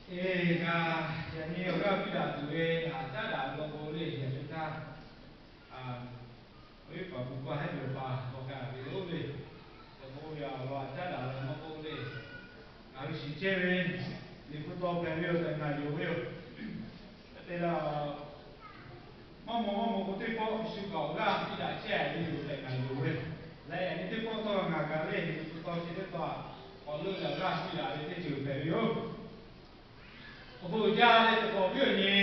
Eˬ, ngaˬ yaꞈ nyi awˬ g'aˇ piˇ daꞈ tuˬ ve, a, caˉ daꞈ ve law k'o le, yaꞈ shu htaˇ, a, awˬ viˉ paˍ pu hkawˇ hehˉ ve awˬ pa k'awꞈ kaꞈ ve oˇ ve, teꞈ k'oˆ ve awˬ lawn caˉ daꞈ ve maˇ k'oˆ le, ngaˬ hui shiˍ chehˇ ve Liꞈ hpu taw hpehꞈ ve yoˬ tehꞈ ngaˬ yonˍ ve yoˬ. Hk'e te leh, maˇ maw maˇ maw k'o teˇ pawˆ shu kaꞈ awˬ g'aˇ piˇ daꞈ chehˇ ve yoˬ tehꞈ ngaˬ yonˍ ve. Leh yaꞈ nyi teˇ pawˆ htawˇ ngaˬ kaꞈ le, Liꞈ hpu taw chi teˇ taw, k'awꞈ leuˆ leh awˬ g'aˇ piˇ daꞈ ve teˇ ceuˬ hpehꞈ ve yoˬ. Awˬ bon uiˍ jaˇ leh teˇ pawˆ awˬ viˉ awˬ nyi,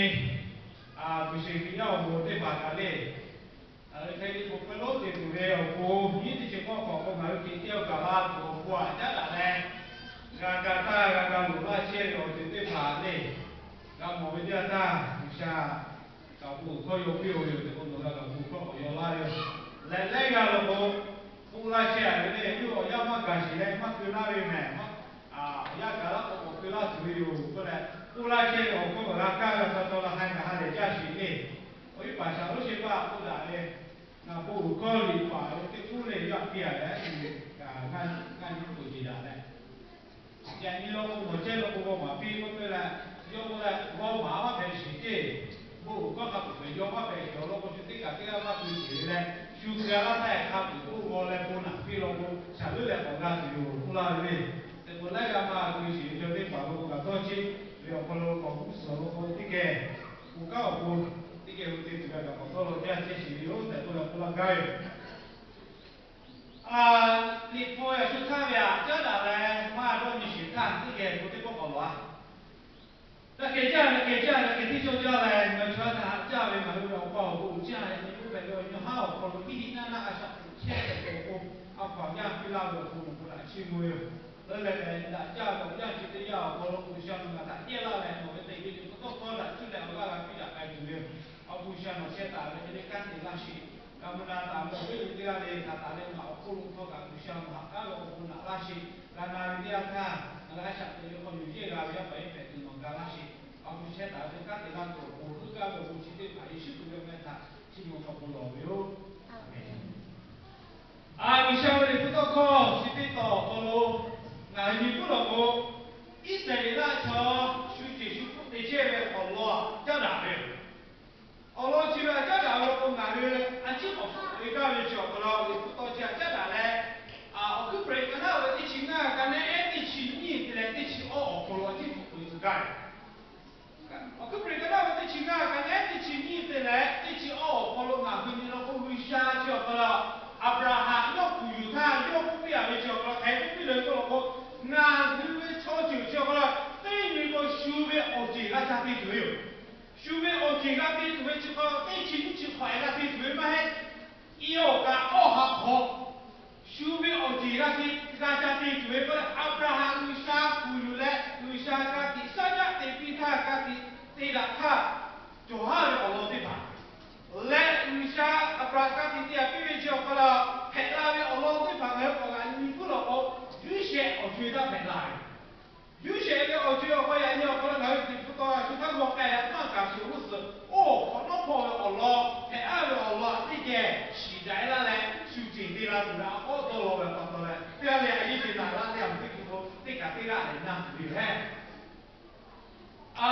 a, kuˬ sheˍ Hkriꞈ yaˇ awˬ moˍ teˇ hpaˍ kaꞈ le, a, hk'e te k'o hk'e lonˉ te tuˬ ve awˬ pon nyiˇ teˇ chi k'awˇ hk'awꞈ k'o ngaˬ hui hk'e te awˬ kaˍ laˇ tuˬ awˬ pon aꞈ caˉ daꞈ leh, g'a ga htaˇ g'a ga loˍ laˇ chehˇ ve awˬ ceuˬ teˇ hpaˍ le, g'a mawˬ ve teˇ yanˇ htaˇ G'uiˬsha kaꞈ bon hkawˇ yaw piˇ ve yoˬ tehꞈ k'o, nawˬ g'a kaꞈ bon hkawˇ k'awꞈ yaw laˇ ve yoˬ. Leh laiˉ g'aˇ law k'o, k'oˆ laˇ chehˇ ve le, yawˇ awˬ yanˇ maˇ gaˬ sheˍ leh maˇ keu laˇ ve mehˬ, a, awˬ yanˇ gaˬ laˇ k'o k'awꞈ keu laˇ tuˬ ve yoˬ k'oˆ leh, k'oˆ laˇ chehˇ ve awˬ hkawˇ g'a kaˇ g'a taw taw la ha gaˬ ha lehˬ jaˇ sheˍ le. Awˬ viˉ paˍ shaˍ lonˉ shehˇ paˆ k'oˆ daꞈ ve, ngaˬ bon uiˍ hkawˇ liꞈ paˍ ve teˇ k'oˆ le yaˇ piˇ a leh, ngaˬ nyi tuˬ jeˬ daꞈ leh, yaꞈ nyi law k'o nawˬ chehˇ law k'o g'aw maˍ piˇ k'oˆ piˇ leh, yawˇ k'oˆ leh g'aw maˍ maˇ hpehꞈ shiˍ ceˇ, bon uiˍ hkawˇ hk'a peuˬ hpehꞈ yaw maˇ hpehꞈ shiˍ awˬ lawn k'o, shu teˇ kaꞈ teˇ g'aˇ maˇ keu sheˍ ve leh, shu g'a laˇ htaˇ hk'a peuˬ k'oˆ g'aw leh bon naꞈ piˇ law k'o, shaˍ lonˉ leh k'awꞈ g'a tuˬ yoˬ k'oˆ laˇ ve le. Teˇ pawˆ laiˉ g'aˇ maˇ keu sheˍ ve chaw teˇ hpaˍ law k'o kaꞈ dawˇ cheˇ ve awˬ hk'aw lo k'awꞈ g'uˇ suhˍ law k'o teˇ geh, bon kanˉ awˬ pon teˇ geh hui te tuˬ g'a kaꞈ k'awꞈ dawˇ law jaˇ chehˇ sheˍ ve yoˬ tehꞈ k'oˆ leh k'oˆ laˇ gaˇ ve yoˬ. A, Liꞈ hpu yaꞈ shu htaˇ ve aꞈ caˉ daꞈ leh maˇ dawˇ nyi sheˍ htaˇ teˇ geh k'o teˇ pawˆ k'awꞈ lawˬ a. Daꞈ kehˬ jaˇ, daꞈ kehˬ jaˇ, daꞈ kehˬ tiˉ cawˇ jaˇ leh, ngaˬ hui chaw htaꞈ haꞈ jaˇ ve ngaˬ hui ve Awˬ pa awˬ bon uiˍ jaˇ leh, nyi k'oˆ hpehꞈ ve awˬ nyi haˉ awˬ hk'aw lo hiˉ hiˉ naˇ naˇ a shaꞈ teꞈ chehˇ ve awˬ pon, a hpaˍ yaˇ piˇ laˇ ve awˬ pon nawˬ htaꞈ chiˇ mvuh ve yoˬ. Leuˉ leh leh daꞈ jaˇ ve awˬ yanˇ chi teˇ yanˇ awˬ hk'aw lo G'uiˬsha nawˬ ngaˬ htaꞈ yehˇ laˇ leh nawˬ ve teꞈ ve Liꞈ hpu tawˇ hkawˇ htaꞈ cuˇ leh awˬ g'aˇ g'a piˇ daꞈ k'ai tuˬ ve yoˬ. Awˬ bon G'uiˬsha nawˬ chehˇ taˍ ve hk'e le kanˉ te laˇ sheˍ. G'a mvuh na taˍ ve awˬ viˉ awˬ nyi teˇ g'aˇ le htaꞈ taˍ leh ngaˬ awˬ hk'oˆ lo htawˇ kaꞈ G'uiˬsha nawˬ haꞈ k'aˉ ve awˬ bon naꞈ laˇ sheˍ. G'a na ve teˇ yanˇ htaˇ, ngaˬ hui a shaꞈ teꞈ ve hk'aw yoˬ yehˇ g'a ve yaˇ paˍ yaˇ hpehꞈ tuˬ nawˬ ga laˇ sheˍ. Awˬ bon chehˇ taˍ ve kanˉ te laˇ tuˬ awˬ pon heuˆ gaˇ ve awˬ bon chi teˇ hpaˍ Yeˍsuˆ Hkriꞈ ve awˬ meh htaꞈ chiˇ mvuh k'awꞈ bon lawˬ ve yoˬ. A, G'uiˬsha ve Liꞈ hpu tawˇ hkawˇ chi teˇ tawn awˬ hk'aw lo ngaˬ hui nyi puiˉ lawˬ k'o, Iˉsaˍreˍlaˆ chaw shu ceˬ shu hpfuhˆ te chehˇ ve awˬ lawn caˉ daꞈ ve yoˬ. Awˬ lawn chi ve aꞈ caˉ daꞈ ve law k'o, ngaˬ hui a ciˉ k'awꞈ hpfuhˆ te gaˇ ve chi awˬ hk'aw lo Liꞈ hpu tawˇ chi aꞈ caˉ daꞈ leh, Awˬ hkuiˉ Hkriꞈ ka naˉ ve teˇ chi ngaˇ ka nehˉ ehˉ teˇ chi nyiˇ te leh teˇ chi awˇ awˬ hk'aw lo a ciˉ hpfuhˆ te tcuh gaˇ ve Awˬ hk'oˆ Hkriꞈ ka naˉ ve teˇ chi ngaˇ ka nehˉ teˇ chi nyiˇ te leh teˇ chi awˇ awˬ hk'aw lo ngaˬ hui nyi law k'o, G'uiˬsha chi awˬ hk'aw lo Aˍbraˍhanˍ yawˇ kuˬ yuˬ htaˇ yawˇ k'oˆ piˇ a ve chi awˬ hk'aw lo hk'aˬ hk'e k'oˆ piˇ le k'oˆ law k'o, ngaˬ hui ve chaw ceuˬ chi awˬ hk'aw lo teˇ nyi k'o shu ve awˬ ceˬ g'a ca te tuˬ ve yoˬ. Shu ve awˬ ceˬ g'a te tuˬ ve chi hk'aw lo teˇ chi nyiˇ chi hk'awꞈ e g'a te tuˬ ve maˇ heˆ. I awˬ kaꞈ awˇ ha hk'awꞈ shu ve awˬ ceˬ g'a te, g'a ca te tuˬ ve k'o, Aˍbraˍhanˍ G'uiˬsha kuˬ yuˬ leh G'uiˬsha ka tiꞈ shaˉ jaˆ te piˇ htaˇ, ka tiꞈ te daꞈ htaˇ, cawˬ haˉ ve awˬ lawn teˇ hpaˍ leh G'uiˬsha Aˍbraˍhanˍ ka tiꞈ te yaꞈ piˇ ve chi awˬ hk'aw lo hpehꞈ la ve awˬ lawn teˇ hpaˍ ngaˬ hui k'awꞈ g'a nyi puiˉ lawˬ k'o, Yoˇsehꞈ awˬ co-e htaˇ hpehꞈ la ve Yoˇsehꞈ ve awˬ co-e awˬ hk'aw yaꞈ nyi awˬ hk'aw lo ngaˬ hui Liꞈ hpu tawˇ a shu htaˇ g'aw k'ai leh maˇ kaꞈ shuˍ g'uˇ suhˍ oˇ awˬ hk'awꞈ nawˉ hpawˇ ve awˬ lawn hpehꞈ aˉ ve awˬ lawn teˇ geh shiˍ daꞈ e laˇ leh shu ceˬ te la tuˬ ve a k'awꞈ dawˇ law ve pa taw leh teˇ g'aˇ le a yeˇ te taˍ laˇ teˇ g'aˇ mvuhˇ teˇ hkui k'o teˇ kaꞈ teˇ g'aˇ lehˬ na tuˬ ve yoˬ hehˉ. A,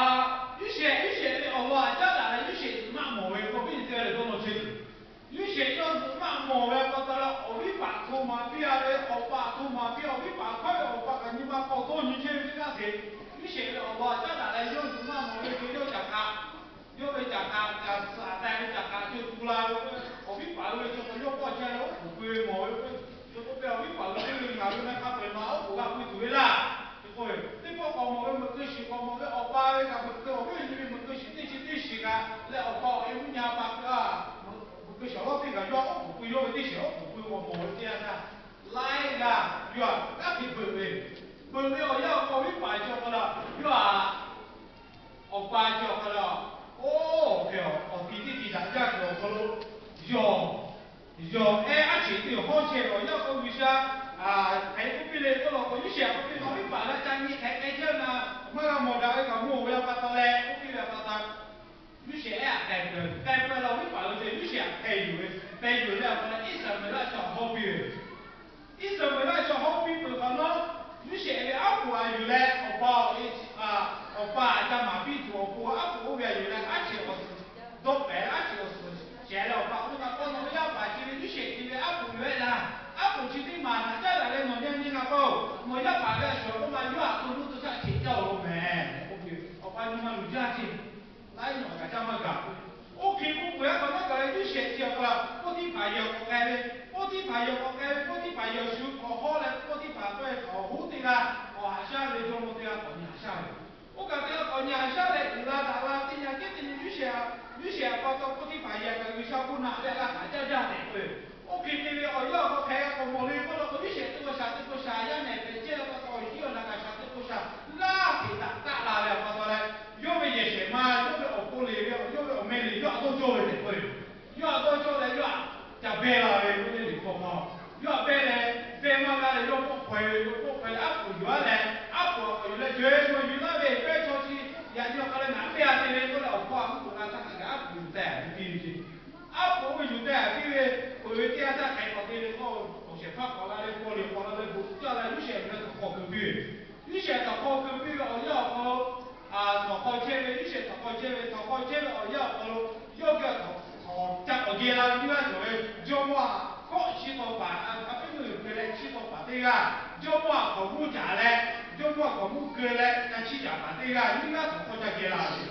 Yoˇsehꞈ, Yoˇsehꞈ ve awˬ lawn aꞈ caˉ daꞈ leh Yoˇsehꞈ zuhꞈ maˆ mawˬ ve k'awꞈ piˇ teˇ g'aˇ lehˬ dawˇ law chehˇ tuˬ Yoˇsehꞈ yawˇ zuhꞈ maˆ mawˬ ve pa taw leh awˬ viˉ paˍ hto maˍ piˇ a ve, awˬ paˍ hto maˍ piˇ, awˬ viˉ paˍ hkawˇ ve awˬ pa kaꞈ nyi ma k'awꞈ dawˇ nyi chehˇ ve teˇ g'aˇ hk'e, Yoˇsehꞈ ve awˬ lawn aꞈ caˉ daꞈ leh yawˇ zuhꞈ maˆ mawˬ ve k'o, yawˇ caꞈ hk'aꞈ, yawˇ ve caꞈ hk'aꞈ kaꞈ suhˍ taˍ ve caꞈ hk'aꞈ co tu la ve k'o, awˬ viˉ paˍ ve chaw kaꞈ yawˇ pawˆ chehˇ leh oˉ k'oˍ pui ve mawˬ ve k'o, chaw k'oˆ pehˇ awˬ viˉ paˍ ve teˇ ve ngaˬ ve meh hk'a peu-eˬ ma oˉ k'oˍ g'a pui tuˬ ve laˇ. Teˇ pawˆ k'awꞈ mawˬ ve meuꞈ keu shiˍ k'awꞈ mawˬ ve awˬ pa ve kaꞈ meuꞈ keu awˬ viˉ awˬ nyi ve meuꞈ keu shiˍ teˇ chi teˇ shiˍ kaꞈ leh awˬ pa awˬ e mvuhˇ nyi a pa keu a, meuꞈ keu shiˍ awˬ lawˉ teˇ kaꞈ yawˇ oˉ k'oˍ pui yawˇ ve teˇ shiˍ oˉ k'oˍ pui k'awꞈ mawˬ ve teˇ yanˇ htaˇ, laiˉ g'aˇ yawˇ htaꞈ g'aˇ hteꞈ beuꞈ ve, beuꞈ ve awˬ yanˇ awˬ pa awˬ viˉ paˍ chaw hk'aw lo yawˇ htaꞈ awˬ pa chi awˬ hk'aw lo, oˇ, awˬ ti teˇ ti daꞈ jaˇ kuiˬ awˬ hk'aw lo, yawˬ, yawˬ ehˉ aˉ cheꞈ teˇ hawˉ chehˇ ve awˬ yanˇ k'o G'uiˬsha hk'aˬ hk'e k'oˆ piˇ le k'oˆ law k'o, Yoˇsehꞈ k'oˆ piˇ ve, awˬ viˉ paˍ g'a ca nyi hk'e k'ai chehˇ na, maˇ g'a mawˬ daꞈ ve kaꞈ mawˬ ve a pa taw leh k'oˆ piˇ ve a pa taw, Yoˇsehꞈ ehˉ aꞈ k'ai peuˬ, k'ai peuˬ leh awˬ viˉ paˍ lo ceh Yoˇsehꞈ aꞈ hpeh yuˬ ve, hpeh yuˬ leh awˬ hk'aw lo Iˉsaˍreˍlaˆ chaw hawˇ piˇ ve Iˉsaˍreˍlaˆ chaw hawˇ piˇ peuˬ hk'awꞈ nawˉ, Yoˇsehꞈ ve aˉ poꞈ aꞈ yuˬ leh awˬ pa awˬ e, awˬ pa ve g'a htaꞈ jaˇ jaˇ tehꞈ k'oˆ ve. Oˇ hk'e te ve awˬ yanˇ awˬ hk'aw hk'e g'a k'awꞈ mawˬ le k'oˆ la k'o, Yeˍsuˆ teˇ hk'awꞈ shaˍ teˇ hk'awꞈ shaˍ yaˇ nehˬ hpehꞈ chehˇ pa taw, awˬ shiˉ awˬ naˍ kaꞈ shaˍ teˇ hk'awꞈ shaˍ g'aˇ hteꞈ htaꞈ taˆ la ve awˬ pa taw leh, yawˇ ve yehˬ shehˍ ma, yawˇ ve awˬ to le ve, yawˇ ve awˬ meh le, yawˇ htaꞈ dawˇ cawˇ ve tehꞈ k'oˆ ve. Yawˇ htaꞈ dawˇ cawˇ leh yawˇ htaꞈ ca beh la ve k'oˆ ve liꞈ hk'aw hk'aw, yawˇ htaꞈ beh leh, beh maˇ g'a leh yawˇ pawˆ hpaw e ve, yawˇ pawˆ hpaw e leh aˉ poꞈ yuˬ-a leh, aˉ poꞈ hk'aw yuˬ leh, Jawˇ mawˇ yuˬ laˇ ve, yawˇ ehˉ chaw chi yaꞈ nyi awˬ hk'aw leh ngaˬ teˇ g'aˇ te ve k'oˆ leh, awˬ hpawˇ a mvuhˇ k'oˍ la htaˇ kaꞈ aˉ poꞈ yuˬ tehꞈ ve piˇ ve ce. Aˉ poꞈ ve yuˬ tehꞈ piˇ ve, peuˬ ve teˇ g'aˇ htaˇ hk'aˬ hk'e k'awꞈ te ve k'o, awˬ shehˍ hpaˇ k'awꞈ la leh, paw liꞈ k'awꞈ la leh, bon caˇ la Yeˍsuˆ meh htaꞈ hk'aw keu piˇ ve. Yeˍsuˆ htaꞈ hk'aw keu piˇ ve awˬ yanˇ awˬ hk'aw lo, htawnˍ hk'aw chehˇ ve, Yeˍsuˆ htawnˍ hk'aw chehˇ ve, htawnˍ hk'aw chehˇ ve awˬ yanˇ awˬ hk'aw lo, yawˇ geh htawnˍ ca k'awꞈ geh la ve teˇ g'aˇ cawˬ ve, jawˇmawˇ htaꞈ kawˆ chi taw paˍ, a hpehˇ meuˇ g'uiˬ hk'e leh chi taw paˍ teˇ g'aˇ, jawˇmawˇ htaꞈ hk'awꞈ mvuhˇ caˍ leh, jawˇmawˇ htaꞈ hk'awꞈ mvuhˇ keu leh ca chiˇ caˍ paˍ teˇ g'aˇ, nyiˇ g'aˇ htawnˍ hk'aw ca geh la ve.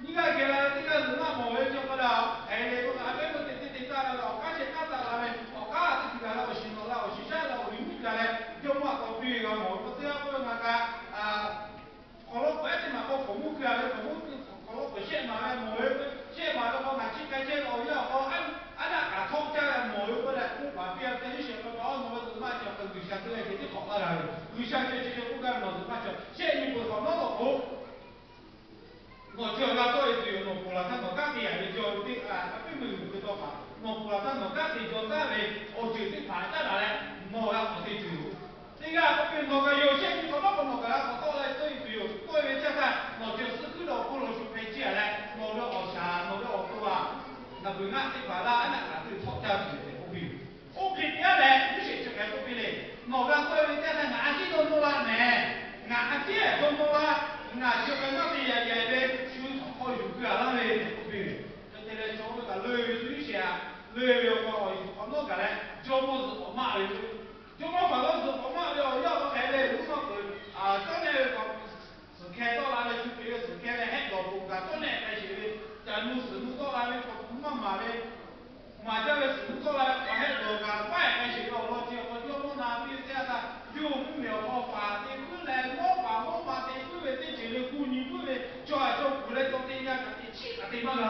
Nyiˇ g'aˇ geh la ve teˇ g'aˇ zuhꞈ maˇ mawˬ ve chi hk'aw leh, hk'aˬ hk'e le k'o, a hpehˇ meuˇ te te te taˇ la ve, awˬ k'aˉ sheh k'aˉ taˇ la ve, awˬ k'aˉ teˇ tuˬ gaˬ leh awˬ shiˍ nawꞈ la, awˬ shiˍ shaˉ la, awˬ liꞈ mvuhˇ jaˇ leh, jawˇmawˇ htaꞈ k'awꞈ piˇ ve g'a mawˬ ve k'o, teˇ g'aˇ k'oˆ ve ngaˬ kaꞈ hk'awꞈ lawˉ k'awꞈ ehˉ teˇ maˬ k'o hk'awꞈ mvuhˇ keu a ve, hk'awꞈ mvuhˇ keu hk'awꞈ lawˉ k'awꞈ shehˆ maˍ ve mawˬ ve, shehˆ maˍ ve k'o ngaˬ chi hk'e chehˇ ve awˬ yanˇ awˬ hk'aw, aˉ naˆ kaꞈ htawˆ caˇ ve mawˬ ve k'oˆ leh k'oˆ paˍ piˇ a ve teˇ Yeˍsuˆ hk'e k'o, a nawˬ ve zuhꞈ maˇ cawˬ k'o, G'uiˬsha teˇ g'aˇ ceh tiˉ hk'awꞈ laˇ g'a ve, G'uiˬsha ceh ceh ceh k'oˆ gaˇ ve nawˬ zuhꞈ maˇ cawˬ. Shehˆ nyi peuˬ hk'awꞈ nawˉ lawˬ k'o, nawˬ chi awˬ g'aˇ tawˆ e tuˬ yoˬ, nawˬ ponˬ laˬ htaˇ nawˬ kanˉ te yaꞈ ve cawˇ ve teˇ hpaˍ, a hpehˇ meuˇ g'uiˬ hk'e taw hpaˍ, nawˬ ponˬ laˬ htaˇ nawˬ kanˉ te jaw taˍ ve awˬ ceuˬ teˇ hpaˍ caˉ daꞈ leh, nawˬ g'a k'awꞈ te tuˬ yoˬ. Teˇ g'aˇ k'oˆ piˇ, nawˬ kaꞈ yoˬ, shehˆ nyi hk'awꞈ nawˉ k'o nawˬ kaꞈ g'a k'awꞈ tawˆ leh tawˆ e tuˬ yoˬ. Tawˆ e ve caˇ htaˇ nawˬ cawˬ suh hkuiˉ lawˬ hk'oˆ lo shu hpeh ciˇ a leh, nawˬ ve awˬ shaˍ, nawˬ ve awˬ to a, naˬ beuˬ ngaˆ teˇ hpaˍ laˇ, a naˆ kaꞈ tuˬ htawˆ caˇ tuˬ yoˬ tehꞈ k'oˆ piˇ ve. Oˇ hk'e te a leh, Yeˍsuˆ chi hk'e k'oˆ piˇ le, nawˬ g'a tawˆ e ve teˇ yanˇ htaˇ ngaˬ a ciˉ dawˇ nawˇ laˇ mehˍ. Ngaˬ a ciˉ dawˇ nawˇ laˇ. Ngaˬ chi hk'e maˇ te yaꞈ yaꞈ ve shu htawnˍ hk'aw yuˬ keu a laˇ ve tehꞈ k'oˆ piˇ ve. Hk'e te leh chaw oˇ ve kaꞈ leuˆ ve, Yeˍsuˆ Yeˍsuˆ a leuˆ ve awˬ hk'aw lo yuˬ hk'awꞈ nawˉ gaˬ leh, jawˇmawˇ zuhꞈ k'awꞈ maˆ ve, jawˇmawˇ hpaˍ lawˇ zuhꞈ k'awꞈ maˆ ve awˬ yanˇ awˬ hk'aw hk'e le, luˬ maˇ peuˬ, cawˇ nehˆ ve k'awꞈ suhˍ hkeh tawˆ la leh, shu hk'e ve suhˍ hkeh leh hehˆ dawˬ k'oˍ kaꞈ cawˇ nehˆ k'ai sheˍ ve, caˬ nu suhˍ nu tawˆ la ve k'awꞈ maˇ maˍ ve, maˍ jaˇ ve suhˍ nu tawˆ la ve k'awꞈ hehˆ dawˬ kaꞈ maˇ hehˆ k'ai sheˍ ve awˬ lawn chi awˬ hk'aw jawˇmawˇ na piˇ ve teˇ yanˇ htaˇ, yawˇ mvuhˇmiˬ awˬ hk'aw paˍ te puiˉ leh, mawˇ paˍ mawˇ ma te puiˉ ve teˇ ceuˬ le, kuˬ nyi puiˉ ve chaw a chaw kuˬ leh chaw te g'a kaꞈ teꞈ chiˉ kaꞈ te maˇ g'a,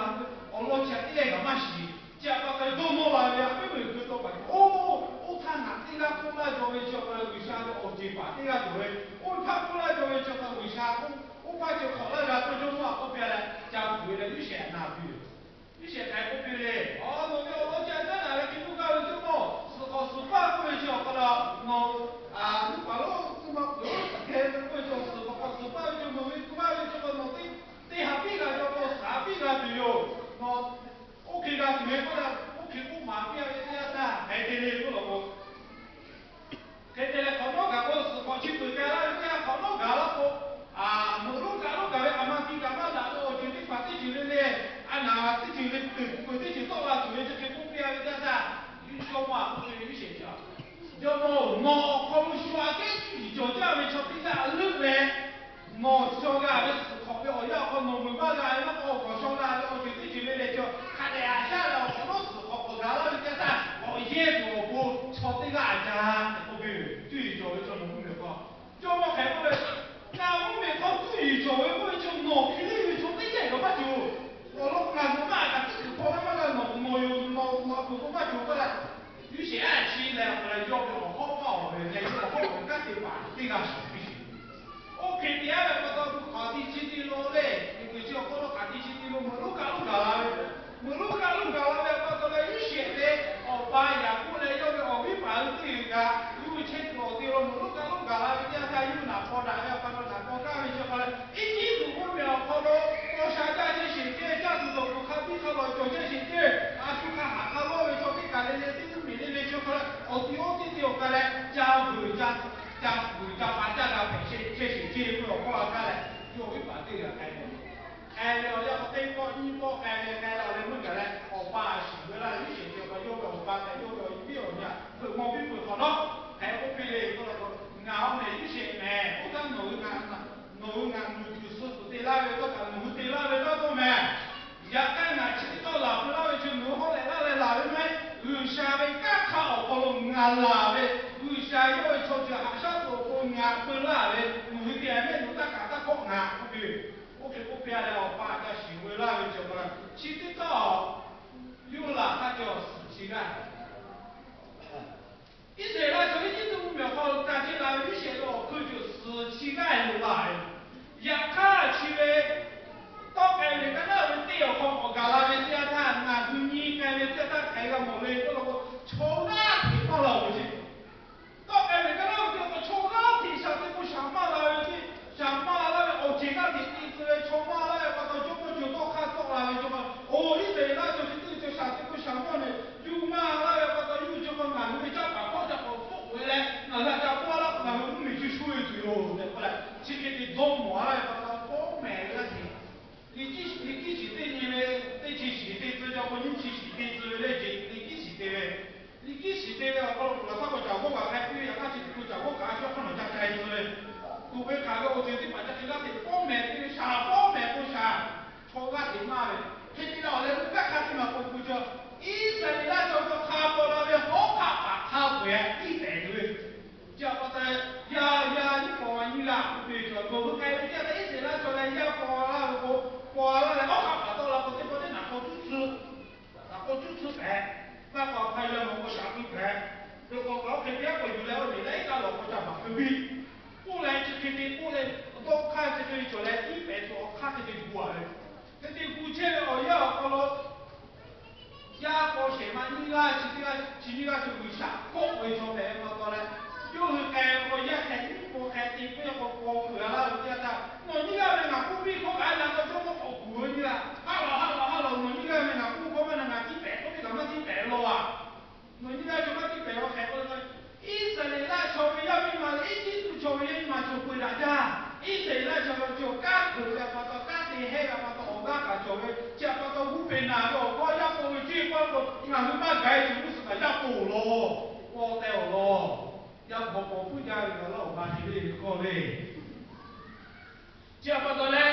awˬ lawn chi htaꞈ teˇ g'aˇ kaꞈ maˇ shiˍ. Chi a pa taw dawˇ nawˇ la ve a pehˉ meuˇ g'uiˬ tawˇ paˍ, oˇ, oˇ htaˇ ngaˬ teˇ g'aˇ k'oˆ laˇ jaw ve chi a pa taw G'uiˬsha ve awˬ ceˬ paˍ teˇ g'aˇ cawˬ ve, oˇ htaˇ k'oˆ laˇ jaw ve chi a pa taw G'uiˬsha, oˇ hpaˇ chi hk'awꞈ laˇ g'a tawˇ jawˇmawˇ a k'oˆ piˇ a leh, ca kuˬ ve leh Yeˍsuˆ a na piˇ ve. Yeˍsuˆ hk'e k'oˆ piˇ le, a, nawˬ ve awˬ lawn chi a caˉ daꞈ ve hk'e k'oˆ gaˇ ve jawˇmawˇ, suhˍ hk'awꞈ suhˍ paˇ k'oˆ ve chi awˬ hk'aw lo, nawˬ, a, nuˇ paˍ lonˉ tuˇ ma peuˬ suhˍ hkeh ve k'oˆ ve chi suhˍ hk'awꞈ suhˍ paˇ ve chi nawˬ ve tuˇ maˇ ve chi k'o nawˬ teˇ, teˇ ha piˇ g'a jaw k'o shaˍ piˇ g'a tuˬ yoˬ. Nawˬ oˇ hk'e g'a tuˬ ve k'oˆ leh, oˇ hk'e k'oˆ maˍ piˇ a ve teˇ yanˇ htaˇ hk'e te le k'oˆ law k'o, hk'e te leh hk'awꞈ nawˉ gaˬ k'o, suhˍ hk'awꞈ chi peuˬ te laˇ ve teˇ yanˇ hk'awꞈ nawˉ gaˬ laˇ k'o, meuꞈ lonˉ kaꞈ lonˉ gaˬ ve, a ma ti kaꞈ maˇ daꞈ ve awˬ ceuˬ teˇ hpaˍ teˇ ceuˬ le le, a naˍ teˇ ceuˬ le peuˬ peuˬ teˇ ceuˬ tawˆ la tuˬ ve chi hk'e k'oˆ piˇ a ve teˇ yanˇ htaˇ, Yeˍsuˆ jawˇmawˇ a k'oˆ piˇ ve, Yeˍsuˆ chi a, jawˇmawˇ-oˬ, nawˬ awˬ hk'aw lo shu aꞈ kehˉ cuˇ yiˍ cawˬ jaˇ ve chaw teˇ g'aˇ leuˆ leh, nawˬ chaw g'a ve suhˍ hk'awꞈ ve awˬ yanˇ awˬ hk'aw nawˬ meuꞈ maˇ g'a ve maˇ k'o, awˬ hk'awꞈ shaw g'a ve awˬ ceuˬ teˇ ceuˬ le le chi hk'a dehꞈ haꞈ shaˉ leh awˬ hk'awꞈ nawˉ suhˍ hk'awꞈ k'awꞈ gaˬ laˇ ve teˇ yanˇ htaˇ, k'awꞈ yehˇ tuˬ awˬ pon chaw teˇ g'aˇ a ca tehꞈ k'oˆ piˇ ve, cuˇ yiˍ cawˬ ve chaw nawˬ mvuhˇmiˬ hk'aw, jawˇmawˇ hk'e k'oˆ ve, ngaˬ mvuhˇmiˬ hk'aw cuˇ yiˍ cawˬ ve k'oˆ ve chi nawˬ hk'e le ve chaw teˇ g'aˇ kaꞈ maˇ cawˬ. Awˬ lawn ngaˬ nawˬ maˇ kaꞈ teˇ kuiˬ hpaw maˇ g'a nawˬ, nawˬ yoˬ, nawˬ nawˬ a peuˬ k'o maˇ cawˬ k'oˆ leh, Yeˍsuˆ a chi leh a k'o leh yawˇ ve awˬ hawˉ paˇ awˬ ve leh yawˇ awˬ hawˉ ve kanˉ te paˍ teˇ g'aˇ shiˍ piˇ shiˍ. Oˇ hk'e te a ve pa taw, hk'aˬ ti chi te lo le, miˬguiˬ chi awˬ hk'aw lo hk'aˬ ti chi te lo, meuꞈ lonˉ kaꞈ lonˉ gaˬ la ve, meuꞈ lonˉ kaꞈ lonˉ gaˬ la ve pa taw leh, Yeˍsuˆ ve awˬ pa Yaˍkoˆ leh yawˇ ve awˬ viˉ paˍ hui teˇ g'aˇ kaꞈ yawˇ hui chehˇ tuˬ awˬ te lo meuꞈ lonˉ kaꞈ lonˉ gaˬ la ve teˇ yanˇ htaˇ, yawˇ hui naꞈ paw daꞈ ve awˬ pa taw naꞈ paw kaˇ ve chi pa leh, Eˇjiˇtuꞈ mvuhˇmiˬ awˬ hk'aw lo paw sha caˇ chehˇ sheˍ ceh, caˇ tuˬ dawˬ tuˬ hk'a biˇ hk'a lawˬ cawˬ chehˇ sheˍ ceh, a shu hk'a haꞈ hk'a lawˇ ve chaw teˇ kaˬ le le teˇ mvuhˇmiˬ le le chi hk'aw leh awˬ ti oˇ teˇ te awˬ ka leh ca vuiˬ ca, ca vuiˬ ca pa caˇ g'a hpehꞈ chehˇ sheˍ ceh ve awˬ hkawˇ a kaˇ leh, yawˇ awˬ viˉ paˍ teˇ g'aˇ k'ai k'ai ve awˬ yanˇ hk'aw teˇ pawˆ nyiˇ pawˆ k'ai leh k'ai la leh meuˇ gaˬ leh, awˬ pa a shiˍ ve laˇ ve Yeˍsuˆ chi pa yawˇ ve awˬ pa tehꞈ yawˇ ve awˬ viˉ awˬ nyi a peuˬ maw piˇ peuˬ hk'awꞈ nawˉ hk'e k'oˆ piˇ le k'oˆ la k'o, ngaˬ oˇ meh Yeˍsuˆ meh, oˇ htaˇ nawˬ hui ngaˬ, nawˬ hui ngaˬ luˬ tuˬ suh tuˬ te laˇ ve tawˇ kaꞈ nawˬ hui te laˇ ve taˇ dawˇ meh. Yaꞈ hk'aˇ ngaˬ chi teˇ tawˇ laˬ peuˬ laˇ ve chi nawˬ hui hawˉ leh laˇ leh laˬ ve maˇ heˆ. G'uiˬsha ve kanˉ hk'aˇ awˬ hk'aw lo ngaˬ laˬ ve, G'uiˬsha yawˇ ve chaw ceuˬ haꞈ shaˉ tuˬ awˬ pon ngaˬ peu laˇ ve, nawˬ hui te a mehˆ nawˬ taˇ kaꞈ taˇ kawˆ ngaˬ k'oˆ piˇ ve. Oˇ hk'e k'oˆ piˇ a leh, awˬ pa a ca shiˍ ve laˇ ve chi pa, chi teˇ tawˇ yawˇ laˬ htaˇ cawˬ hk'e te gu a ve. Hk'e te gu chehˇ ve awˬ yanˇ awˬ hk'aw lo, yaˇ paw shehˍ ma nyiˇ g'aˇ chi teˇ g'aˇ chi nyiˇ g'aˇ cawˬ G'uiˬsha kawˆ ve chaw hpehꞈ ve pa taw leh, yawˇ hui k'ai ve k'o, yaˇ hk'e nyiˇ paw hk'e te k'oˆ ve k'o, paw kuiˬ a laˇ ve teˇ yanˇ htaˇ, nawˬ nyiˇ g'aˇ ve ngaˬ k'oˆ piˇ hkawˇ kaꞈ na k'aw cawˇ mawˇ k'awꞈ kuˬ ve nyiˇ g'aˇ, haˉ lawˬ haˉ lawˬ haˉ lawˬ, nawˬ nyiˇ g'aˇ ve ngaˬ k'oˆ hkawˇ maˇ na ngaˬ tiˇ pehˍ k'oˆ ve kaꞈ maˇ tiˇ pehˍ law a. Nawˬ nyiˇ g'aˇ cawˬ maˇ tiˇ pehˍ awˬ hk'e k'o, Iˉsaˍreˍlaˆ chaw ve yaˇ miˇ ma leh Eˇjiˇtuꞈ chaw ve yaˇ miˇ ma cawˬ peu daꞈ jaˇ. Iˉsaˍreˍlaˆ chaw ve cawˬ kanˉ hkeuꞈ ve pa taw, kanˉ te hehˇ ve pa taw, awˬ g'aˇ kaꞈ cawˬ ve, chi htaꞈ pa taw gu peꞈ naˬ ve awˬ hkawˇ yaˇ paw ve ceˇ paˇ k'o, ngaˬ hui maˇ gaˬ-e tuˬ g'uˇ suhˍ kaꞈ yaˇ paw-oˬ law, paw teh-oˬ law, yaˇ hk'aw paw puiˉ jaˇ ve kaꞈ laˇ awˬ ba te le ve hkawˇ le. Chi htaꞈ pa taw leh,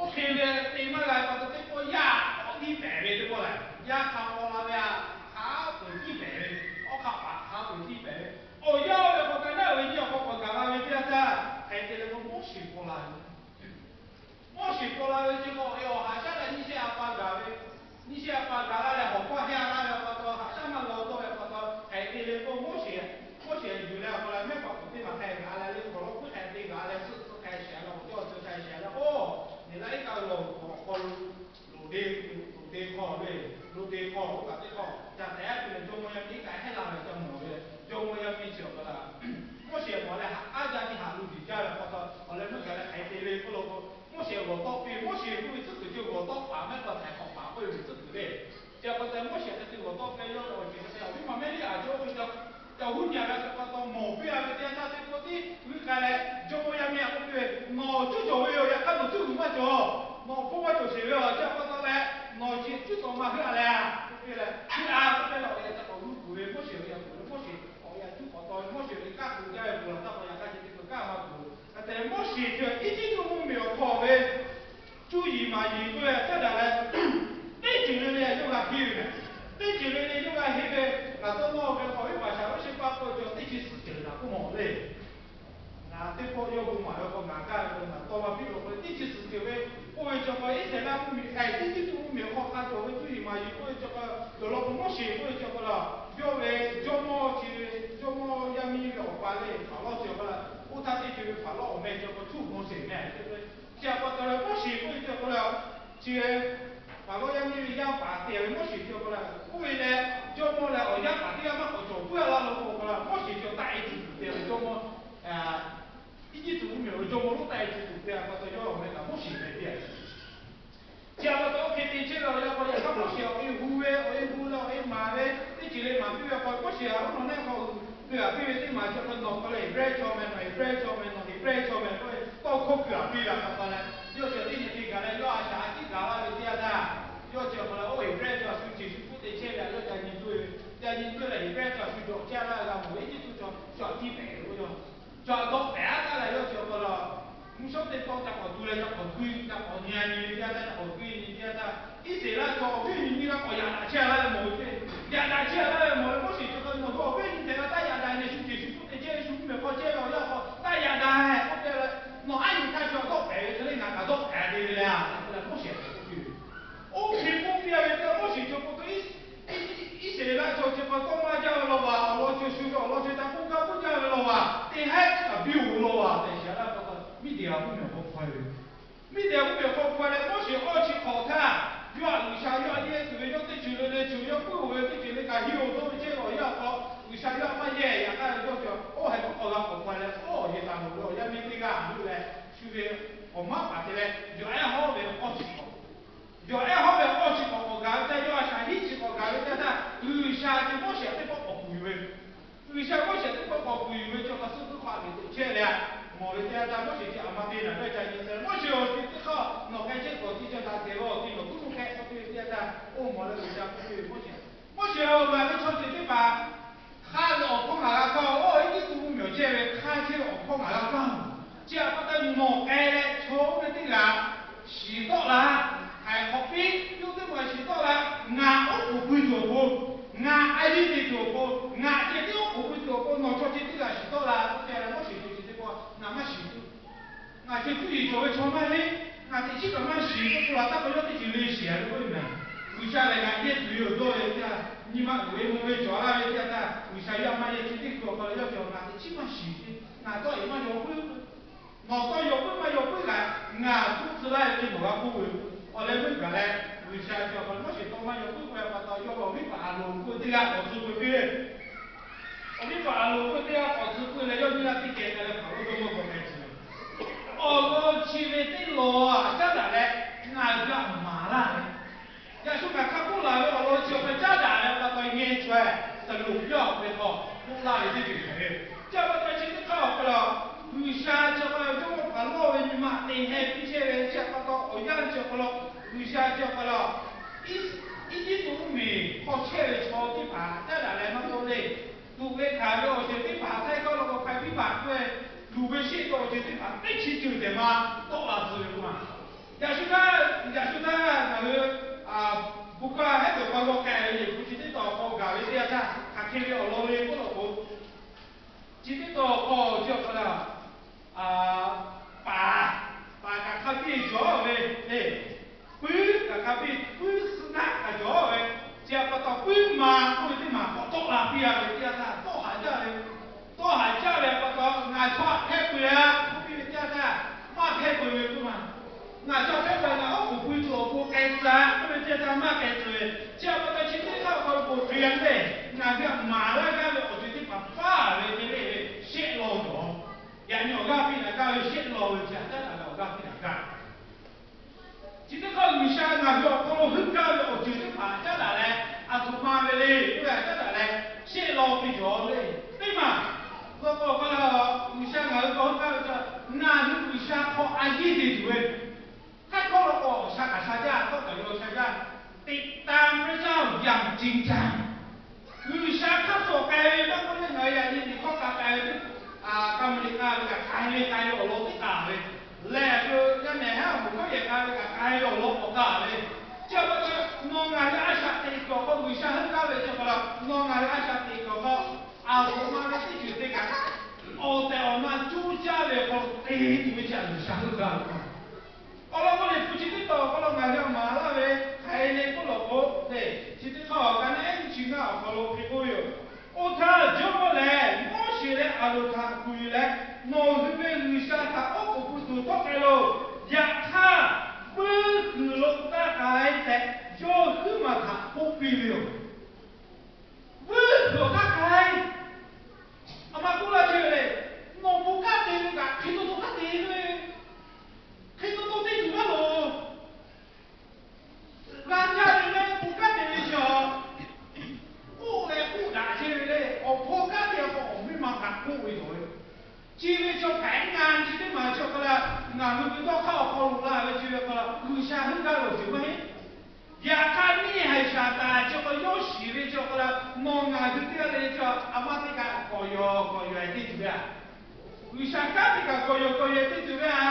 oˇ hk'e ve te maˇ g'a pa taw teˇ pawˆ yaˇ k'awꞈ tiˇ pehˍ ve teˇ pawˆ lehˬ, yaˇ hk'a paw la ve a, hk'a peu-eˬ tiˇ pehˍ ve, awˬ hk'aˇ paˍ hk'a peu-eˬ tiˇ pehˍ ve, awˬ yanˇ oˇ ve k'awꞈ ka naˉ ve nyiˇ awˬ hk'aw k'awꞈ gaˬ la ve teˇ yanˇ htaˇ, hk'e te leh k'o Moˉseˍ paw la ve. Moˉseˍ paw la ve chi k'o, awˬ haꞈ shaˉ leh nyiˇ shehˆ a pa gaˬ ve, nyiˇ shehˆ a pa gaˬ la leh hawˬ hkawˇ heˆ a laˇ ve pa taw, haꞈ shaˉ maˇ g'a tawˆ ve pa taw, hk'e te leh k'o Moˉseˍ, Moˉseˍ yuˬ leh awˬ hk'aw leh mehˉ paˍ k'awꞈ teˇ maˬ hk'a g'aꞈ leh le hk'awꞈ lawˇ puiˉ hk'a te g'aꞈ leh suhˆ suhˆ hk'a shehˍ leh awˬ cawˇ awˬ ceuˬ hk'a shehˍ leh k'o, neˬ laˇ iˉ kaˆ lo awˬ hk'aw lo loꞈ te, loꞈ te hk'aw le, loꞈ te hk'aw lo kaꞈ teˇ hk'aw ca tehꞈ a tuˬ leh jawˇmawˇ yaˇ miˇ kaꞈ heˆ la ve ca mawˬ ve, jawˇmawˇ yaˇ miˇ chi awˬ hk'aw la Moˉseˍ mawˬ leh haꞈ k'aˉ jaˇ tiˇ haꞈ lo diˬ jaˇ ve pa taw, awˬ leh meuˇ gaˬ leh hk'e te ve k'oˆ lo k'o, Moˉseˍ g'awˬ tawˆ piˇ, Moˉseˍ k'oˆ ve tcuhˉ kuiˬ ceh g'awˬ tawˆ paˍ mehˉ pa htaiˍ hk'awꞈ paˍ k'oˆ ve ve tcuhˉ kuiˬ le. Chi pa taw Moˉseˍ hk'e te g'awˬ tawˆ piˇ yawˇ ve awˬ ceuˬ hk'e te awˬ viˉ ma mehˉ liˇ a cawˇ oˇ ve ca, ca huˉ nyi a g'a ve pa taw mawˬ piˇ a ve teˇ yanˇ htaˇ teˇ pawˆ tiˉ g'uiˇ k'ai leh jawˇmawˇ yaˇ miˇ a k'oˆ piˇ ve, Nawˬ cuˉ cawˬ ve yoˬ, yaꞈ hk'aˇ nawˬ cuˉ g'uiˬ maˇ cawˬ. Nawˬ hpawˇ maˇ cawˬ sheˍ ve awˬ chi pa taw leh, nawˬ chi cuˉ tawꞈ ma heuˆ a leh a k'oˆ piˇ leh, Heuˆ a k'oˆ piˇ leh awˬ yanˇ ca k'awꞈ g'uiˇ kuˬ ve Moˉseˍ awˬ yanˇ kuˬ ve, Moˉseˍ awˬ yanˇ cuˉ k'awꞈ taw ve, Moˉseˍ ve kanˉ kuˬ jaˇ ve kuˬ laˬ htaˇ k'awꞈ yaꞈ hk'aˇ ceh te kuˬ kanˉ maˇ kuˬ. Hk'e te Moˉseˍ chi Eˇjiˇtuꞈ mvuhˇmiˬ awˬ hk'aw ve cuˇ yiˍ maˍ yiˍ k'oˆ ve caˉ daꞈ leh, teˇ ceuˬ le le yawˇ g'a henˇ ve mehˬ. Teˇ ceuˬ le le yawˇ g'a henˇ ve, ngaˬ tawˇ nawˇ ve k'awꞈ viˉ paˍ shaˍ lonˉ sheˍ paˇ k'oˆ ve cawˬ teˇ chi suhˍ ceuˬ htaꞈ k'oˆ mawˬ le. Ngaˬ teˇ pawˆ yawˇ hui maˍ ve k'o ngaˬ gaˇ ve k'o ngaˬ tawˇ maˇ piˇ lo k'o teˇ chi suhˍ ceuˬ ve, oˇ ve cawˬ k'o Iˉsaˍreˍlaˆ mvuhˇmiˬ, Eˇjiˇtuꞈ mvuhˇmiˬ awˬ hk'aw hk'a cawˬ ve cuˇ yiˍ maˍ yiˍ k'oˆ ve cawˬ k'o, yawˬ lawn k'o Moˉseˍ k'oˆ ve cawˬ k'o la, yawˇ ve jawˇmawˇ chi, jawˇmawˇ yaˇ miˇ ve awˬ pa le Hpaˍrawˇ cawˬ k'o la, oˇ htaˇ teˇ ceuˬ ve Hpaˍrawˇ awˬ meh cawˬ k'o cuˇ Moˉseˍ meh. Chi pa taw leh Moˉseˍ k'oˆ ve cawˬ k'o la, chi ve Hpaˍrawˇ yaˇ miˇ ve yaˇ paˍ te ve Moˉseˍ cawˬ k'o la, oˇ ve leh jawˇmawˇ leh awˬ yaˇ paˍ teˇ g'aˇ maˇ k'awꞈ cawˬ puiˉ a laˇ lo k'o k'o la, Moˉseˍ cawˬ taˆ Eˇjiˇtuꞈ te ve jawˇmawˇ, Eˇjiˇtuꞈ mvuhˇmiˬ awˬ jawˇmawˇ lonˉ taˆ Eˇjiˇtuꞈ te a pa taw yawˇ awˬ meh kaꞈ Moˉseˍ meh piˇ a. Chi pa taw oˇ hk'e te chehˇ ve awˬ yanˇ k'o, yaꞈ hk'aˇ Moˉseˍ awˬ e hu ve, awˬ e hu leh awˬ e maˍ ve teˇ ceuˬ le maˍ piˇ ve k'o, Moˉseˍ a oˇ nawˬ neˆ hk'aw hui keu a piˇ ve teˇ maˬ cawˬ k'o, nawˬ k'o leh Heˍbrehˇ chaw meh, nawˬ Heˍbrehˇ chaw meh, nawˬ Heˍbrehˇ chaw meh k'oˆ ve tawˇ hkawˇ keu a piˇ ve pa taw leh, yawˇ cawˬ teˇ nyi te gaˬ leh yawˇ a shaꞈ a tiˉ gaˬ laˇ ve teˇ yanˇ htaˇ, yawˇ cawˬ k'o la oˇ Heˍbrehˇ chaw a shu ceˬ shu hpfuhˆ te chehˇ ve a yawˇ ca nyi tuˬ ve, ca nyi tuˬ leh Heˍbrehˇ chaw a shu jawꞈ caˇ laˇ g'a mawˬ ve Eˇjiˇtuꞈ chaw shu a tiˉ pehˍ ve oˇ yaˇ Cawˬ dawˆ pehˍ a taˇ leh yawˇ cawˬ k'o la, mvuhˇ shawˉ teˇ tawˆ ca k'awꞈ tu leh ca k'awꞈ kui, ca k'awꞈ nyi a nyi ve teˇ yanˇ htaˇ, ca k'awꞈ kui nyi teˇ yanˇ htaˇ, Iˉsaˍreˍlaˆ chaw awˬ viˉ nyi nyiˇ g'aˇ k'awꞈ yaꞈ daꞈ chehˇ a laˇ ve mawˬ ve ceˇ. Yaꞈ daꞈ chehˇ a laˇ ve mawˬ leh Moˉseˍ cawˬ k'o, Nawˬ hui awˬ viˉ nyi teˇ g'aˇ taˇ yaꞈ daꞈ nyi, shu ceˬ shu hpfuhˆ te chehˇ ve, shu mvuhˇmiˬ hk'aw chehˇ ve awˬ yanˇ hk'aw taˇ yaꞈ daꞈ k'oˆ te leh, nawˬ aˉ nyi htaˇ shu dawˆ pehˍ ve hk'e le ngaˬ kaꞈ dawˆ pehˍ te ve le a tehꞈ k'oˆ leh Moˉseˍ k'oˆ piˇ ve. Oˇ hk'e k'oˆ piˇ a ve teˇ Moˉseˍ cawˬ k'o, Iˉsaˍreˍlaˆ chaw chi pa taw maˇ jaˇ ve law vaˬ, awˬ lawn chi shu ve awˬ lawn chi ta k'oˆ gaˇ k'oˆ jaˇ ve law vaˬ, te haiˉ kaꞈ biˇ oˬ ve law vaˬ tehꞈ shiˍ a laˇ pa taw, Miˇdiˍaˍ mvuhˇmiˬ awˬ hk'aw hpaw e ve. Miˇdiˍaˍ mvuhˇmiˬ awˬ hk'aw hpaw leh Moˉseˍ awˇ chi hk'awꞈ htaˇ, yawˇ htaꞈ G'uiˬsha yawˇ htaꞈ yehˇ tuˬ ve yawˇ teˇ ceuˬ le le ceuˬ yawˇ puiˉ oˬ ve teˇ ceuˬ le kaꞈ henˇ oˬ dawˇ ve chehˇ ve awˬ yanˇ awˬ hk'aw, G'uiˬsha yawˇ htaꞈ maˇ yehˇ yaꞈ hk'aˇ ve yawˇ cawˬ oˇ haiˬ k'oˆ k'awꞈ g'a k'awꞈ hpaw leh, oˇ awˬ yehˬ taˍ loˍ ve awˬ yaˇ miˇ teˇ g'aˇ htaꞈ heuˆ leh, shu ve awˬ maˉ paˍ te leh, yawˬ ehˉ hawˉ ve awˇ chi k'awꞈ Yawˬ ehˉ hawˉ ve awˇ chi k'awꞈ k'awꞈ gaˬ ve teˇ yanˇ, yawˇ a shaꞈ hiˉ chi k'awꞈ gaˬ ve teˇ yanˇ htaˇ, G'uiˬsha ceh Moˉseˍ teˇ pawˆ k'awꞈ kuˬ yuˬ ve, G'uiˬsha Moˉseˍ teˇ pawˆ k'awꞈ kuˬ yuˬ ve cawˬ k'a suhˉ teˇ hk'aˇ a miˬ toꞈ chehˇ leh, mawˬ ve teˇ yanˇ htaˇ Moˉseˍ chi a ma te naˬ ve ca nyi te, Moˉseˍ awˬ ceuˬ teˇ hk'aˇ nawˬ hk'e chehˇ k'awꞈ ti ca daꞈ kehˬ ve awˬ ti nawˬ kuˉ nuˇ hk'e k'oˆ piˇ ve teˇ yanˇ htaˇ, oˇ mawˬ leh G'uiˬsha k'oˆ piˇ ve Moˉseˍ, Moˉseˍ-oˬ, ngaˬ ve chaw ceuˬ teˇ hpaˍ hk'aˇ ve awˬ hkawˇ ngaˬ g'a kaˇ-oˬ, Eˇjiˇtuꞈ mvuhˇmiˬ awˬ chehˇ ve hk'aˇ chehˇ ve awˬ hkawˇ ngaˬ g'a kaˇ-oˬ. Chi htaꞈ pa taw nawˬ k'ai leh chaw oˇ ve teˇ g'aˇ shiˍ tawˆ la, htaiˍ hk'awꞈ piˇ yawˇ teˇ maˬ shiˍ tawˆ la, ngaˬ oˉ k'oˍ pui tuˬ awˬ pon, ngaˬ a yeˇ te tuˬ awˬ pon, ngaˬ ceh tiˉ oˉ k'oˍ pui tuˬ awˬ pon nawˬ chaw ceh teˇ g'aˇ shiˍ tawˆ la k'oˆ te leh, Moˉseˍ ceh ceh teˇ pawˆ ngaˬ maˇ shiˍ tuˬ Ngaˬ ceh cuˇ yiˍ cawˬ ve chaw maˇ heˆ. Ngaˬ teꞈ chiˉ kaꞈ maˇ shiˍ k'oˆ k'oˆ la taˇ k'o, yawˇ teˇ ceuˬ le shiˍ a ve k'oˆ ve mehˬ. G'uiˬsha lehˬ ngaˬ yehˇ tuˬ ve awˬ dawˇ ve teˇ yanˇ, nyi ma uiˍ ve mvuh ve cawˬ laˇ ve teˇ yanˇ htaˇ, G'uiˬsha yawˇ maˇ yehˇ chi teˇ hkui awˬ hk'aw lo yawˇ cawˬ, ngaˬ teꞈ chiˉ maˇ shiˍ ve, ngaˬ dawˇ yeˬ maˇ yaw puiˉ, nawˬ dawˇ yaw puiˉ maˇ yaw puiˉ kaꞈ, ngaˬ tuˆ tcuh laˇ ve teˇ mawˬ g'a k'oˆ ve, awˬ leh meuˇ gaˬ leh G'uiˬsha chi awˬ hk'aw lo Moˉseˍ tawˇ maˇ yaw puiˉ k'oˆ ve pa taw, yawˇ ve awˬ viˉ paˍ Aˍronˍ k'oˆ ve teˇ g'aˇ k'awꞈ tcuh peu piˇ ve. Awˬ viˉ paˍ Aˍronˍ k'oˆ ve teˇ g'aˇ k'awꞈ tcuh peu leh, yawˇ nyiˇ g'aˇ teˇ geh k'ai leh hpaˍ lonˉ jawˇmawˇ k'awꞈ k'ai tcuh ve. Awˬ lawn chi ve teˇ lawn htaꞈ caˉ daꞈ leh ngaˬ hui g'a maˍ laˇ ve, yaꞈ shu kaꞈ hk'a k'oˆ laˬ ve awˬ lawn chi awˬ hk'aw caˉ daꞈ ve pa taw, ngeh chaweh taˍ loˍ yaˇ awˬ pehˍ hk'aw k'oˆ laˇ ve teˇ ceuˬ hpehꞈ ve. Chi pa taw chi teˇ hk'aˇ awˬ hk'aw lo, G'uiˬsha chi awˬ hk'aw lo jawˇmawˇ hpaˍ lawˇ ve nyi ma teꞈ heh piˇ chehˇ ve chi pa taw, awˬ yanˇ chi awˬ hk'aw lo G'uiˬsha chi awˬ hk'aw lo Eˇjiˇtuꞈ mvuhˇmiˬ hk'aw chehˇ ve chaw teˇ hpaˍ caˉ daꞈ leh maˇ k'oˆ le, tuꞈ ve hkanˍ ve awˬ ceuˬ teˇ hpaˍ htaˇ k'aw lo k'awꞈ hk'a piˇ paˍ k'oˆ ve, luˬ ve sheˆ taw awˬ ceuˬ teˇ hpaˍ teˇ chi ceuˬ tehꞈ maˇ tawˆ la tcuh ve k'o, yaꞈ shu htaˇ, yaꞈ shu htaˇ ngaˬ hui bon kaˇ hehˉ teꞈ pa g'aw k'ai ve, Liꞈ hpu chi teˇ tawn awˬ hk'aw gaˬ ve teˇ yanˇ htaˇ hk'aˬ hk'e ve awˬ lawn le k'oˆ law k'o, chi teˇ tawn awˬ hk'aw chi awˬ hk'aw lo paˍ, paˍ kaꞈ hk'a piˇ cawˬ ve le, puiˉ kaꞈ hk'a piˇ, puiˉ suhˆ naˆ kaꞈ cawˬ ve, chi pa taw puiˉ ma k'oˆ ve teˇ maˬ k'awꞈ tawˆ la piˇ a ve teˇ yanˇ htaˇ, tawˇ haˍ jaˇ ve, tawˇ haˍ jaˇ ve pa taw, ngaˬ chaw hpehˇ peuˬ a k'oˆ piˇ ve teˇ yanˇ htaˇ, maˇ hpehˇ peuˬ ve k'oˆ ma. Ngaˬ chaw hpehˇ peuˬ, ngaˬ oˉ k'oˍ pui tuˬ awˬ pon k'ai tcuh a k'oˆ ve teˇ yanˇ htaˇ maˇ k'ai tcuh ve. Chi pa taw chi teˇ hk'aˇ awˬ hk'aw lo k'oˍ hk'e a le, ngaˬ hui maˍ laˇ gaˇ ve awˬ ceuˬ teˇ hpaˍ faˉ ve hk'e le ve shehˆ law cawˬ. Yaꞈ nyi awˬ g'aˇ piˇ daꞈ gaˇ ve shehˆ law ve chi a caˉ daꞈ ve awˬ g'aˇ piˇ daꞈ gaˇ. Chi teˇ hk'aˇ G'uiˬsha ngaˬ hui awˬ hk'aw lo heuˆ gaˇ ve awˬ ceuˬ teˇ hpaˍ caˉ daꞈ leh, aˬ htoꞈ ma ve le k'oˆ ve htaꞈ caˉ daꞈ leh, shehˆ law piˇ cawˬ le. Teˇ maˬ law k'o hk'aw lo, G'uiˬsha ngaˬ hui hk'aw heuˆ gaˇ ve chi, ngaˬ hui G'uiˬsha hk'aw a yiˇ te tuˬ ve, hk'aˇ hkawˇ law k'o, shaˍ kaꞈ sha jaˇ, tawˇ kaꞈ yaw sha jaˇ, ติดตามพระเจ้าอย่างจริงจัง G'uiˬsha hk'aˇ suh k'ai ve maˇ k'oˆ leh, ngaˬ hui yaꞈ nyi miˬ hkawˇ kaꞈ k'ai ve, ka ma liꞈ k'ai ve kaꞈ k'ai ve k'ai ve awˬ lawn teˇ taˍ ve, lehˬ a shu yaˇ nehˬ haˉ awˬ moˍ hkawˇ yehˬ k'ai ve kaꞈ k'ai ve awˬ lawn k'awꞈ taˍ ve, chi pa taw nawˬ ngaˬ hui a shaꞈ teꞈ kuiˬ awˬ hk'aw G'uiˬsha heuˆ gaˇ ve chi pa taw, nawˬ ngaˬ hui a shaꞈ teꞈ kuiˬ awˬ hk'aw aˬ htoꞈ ma ve teˇ ceuˬ te kaꞈ, awˬ tehˬ awˬ na coˇ caˇ ve awˬ hk'aw lo te tuˬ ve chi htaꞈ G'uiˬsha heuˆ gaˇ ve k'o, awˬ lawn k'o, Liꞈ hpu chi teˇ tawn awˬ hk'aw lo ngaˬ hui maˍ laˇ ve hk'aˬ hk'e le k'oˆ law k'o, le, chi teˇ hk'aˇ awˬ ka naˉ ehˉ nyiˇ chi ngaˇ awˬ hk'aw lo hk'e k'oˆ ve yoˬ. Oˇ htaˇ Jawˇmawˇ lehˬ Moˉseˍ leh Aˍronˍ htaꞈ kuˬ yuˬ leh, Nawˬ hui ve G'uiˬsha htaꞈ oˉ k'oˍ pui tuˬ htawˆ k'ai loˬ. Yaꞈ hk'aˇ, vuiˇ kuiˬ lo taˇ k'ai tehꞈ yawˇ huiˉ maˬ htaꞈ k'oˆ piˇ ve yoˬ. Vuiˇ kuiˬ awˬ taˇ k'ai. A ma k'oˆ laˇ chehˇ ve le. Nawˬ bon kanˉ te ve kaꞈ hk'e to to kanˉ te ve, hk'e to to teˇ tuˬ maˇ loˍ. G'a jaˇ ve leh bon kanˉ te ve chi a, k'oˆ leh k'oˆ daꞈ chehˇ ve le. Awˬ hpaw kanˉ te k'o, awˬ miˇ ma kaꞈ k'oˆ ve yoˬ ve. Chi ve chaw hpehꞈ ngaˬ chi teˇ maˬ chi awˬ hk'aw lo, ngaˬ hui ve dawˇ hk'aˇ awˬ hk'aw lo la ve chi ve awˬ hk'aw lo G'uiˬsha heuˆ gaˇ ve awˬ ceuˬ maˇ heˆ. Yaꞈ hk'aˇ, neˇ haiˬ Saˍtanˍ chi awˬ hk'aw lo yawˇ shiˍ ve chi awˬ hk'aw lo, nawˬ ngaˬ hui teˇ g'aˇ le le chi a ma teˇ kaꞈ k'awꞈ yaw k'awꞈ yaw e teˇ tuˬ ve a, G'uiˬsha kanˉ teˇ kaꞈ k'awꞈ yaw k'awꞈ yaw e teˇ tuˬ ve a,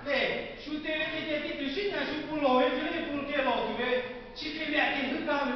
le, shu te ve te ceh teˇ tuˬ shiˉ nyi shu bon lawˬ ve ceh le, bon ceh lawˬ tuˬ ve, chi hk'e ve a ceh heuˆ gaˇ ve